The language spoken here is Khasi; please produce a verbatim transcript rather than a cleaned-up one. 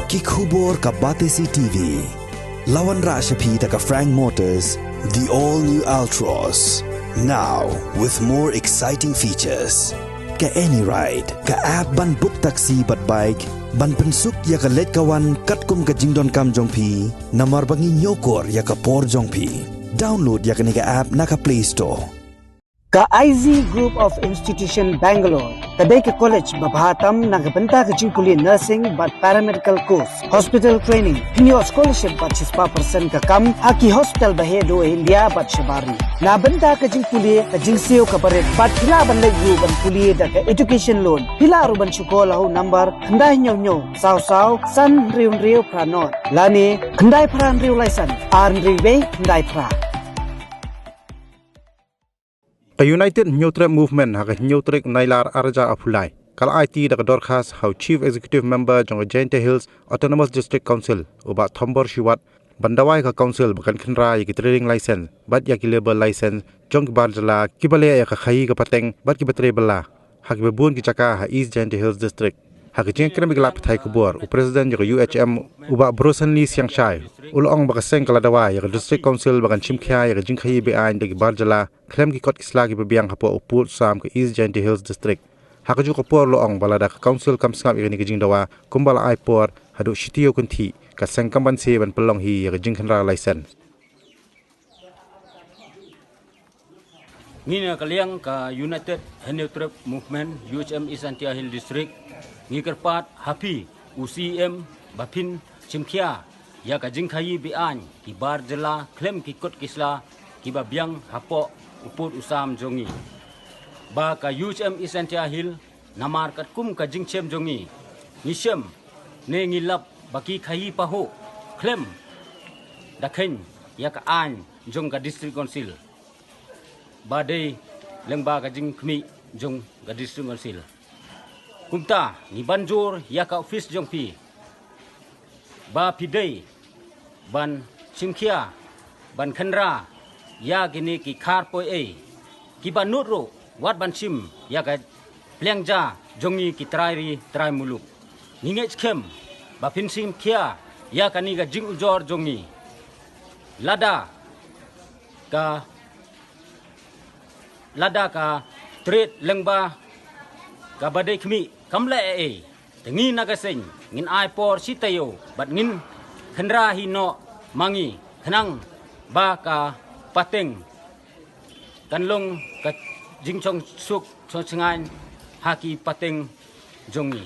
Ki khubor ka Batesi T V. La wanrah sha phi da ka Frank Motors, the all new Altroz. Now with more exciting features. Ka AnyRide, ka app ban book taxi bad bike, ban pynsuk ïa ka leit ka wan katkum ka jingdonkam jong phi, namar ba ngi ñiewkor ïa ka por jong phi. Download ïa kane ka app na ka Play Store. Ka I Z Group of Institution Bangalore ka dei ka college ba bha tam na ka bynta ka jingpule nursing bad paramedical course, hospital training. Phin ïoh scholarship bad shispah percent ka kam ha ki hospital ba heh duh India bad shabar ri. Na bynta ka jingpule, ka jingsiew kaba rit bad phi lah ban leit ruh ban pule da ka education loan. Phi lah ruh ban shu call ha u number khyndai hynñiew hynñiew saw saw san hynriew hynriew phra nod lane khyndai phra hynriew lai san ar hynriew wei khyndai phra. Ka United Hynñiewtrep Movement ha ka hynñiew tarik Nailar arhajar arphew lai ka la aiti da ka dorkhas ha u Chief Executive Member jong ka Jaintia Hills Autonomous District Council, u Bah Thombor Shiwat, ban dawa ïa ka Council ba kan khynra ïa ki trading license bad ïa ki labour license jong ki bar jylla kiba leh ïa ka khaïi ka pateng bad kiba trei bylla ha kiba bun ki jaka ha East Jaintia Hills District. Ha ka jingïakren bad ki lad pathai khubor, u President jong ka U H M, u Bah Brosenly Siangshai, u la ong ba ka seng ka la dawa ïa ka District Council ba kan shim khia ïa ka jingkhaïi be-aiñ da ki bar jylla khlem ki kot ki sla kiba biang hapoh u pud u sam ka East Jaintia Hills District. Ha kajuh ka por u la ong ba lada ka Council kam sngap ïa kane ka jingdawa kumba la ai por haduh shi taïew kynthih, ka seng kam banse ban pynlong hi ïa ka jingkhynra license. Ngi na ka liang ka United Hynñiewtrep Movement, U H M East Jaintia Hills District, ngi kyrpad ha phi u C E M ba phin shim khia ïa ka jingkhaïi be-aiñ ki bar jylla khlem ki kot ki sla kiba biang hapoh u pud u sam jong ngi. Ba ka U H M East Jaintia Hills, namar katkum ka jingchem jong ngi, ngi shem ne ngi lap ba ki khaïi pahuh khlem da kheiñ ïa ka aiñ jong ka District Council ba dei lyngba ka jingkhmih jong ka District Council. Kumta ngi ban jur ïa ka office jong phi ba phi dei ban shim khia ban khynra ïa kine ki khar poi ei kiba nud ruh wat ban shim ïa ka pliang ja jong ngi ki trai ri trai muluk. Ngi ngeit skhem ba phin shim khia ïa kane ka jingujor jong ngi. Lada ka lada ka trade lyngba kaba dei khmih kam leh ei, te ngi na ka seng ngin ai por shi taïew bad ngin khynra hi noh ma ngi khnang ba ka pateng kan long ka jingshong suk shong shngaiñ ha ki pateng jong ngi.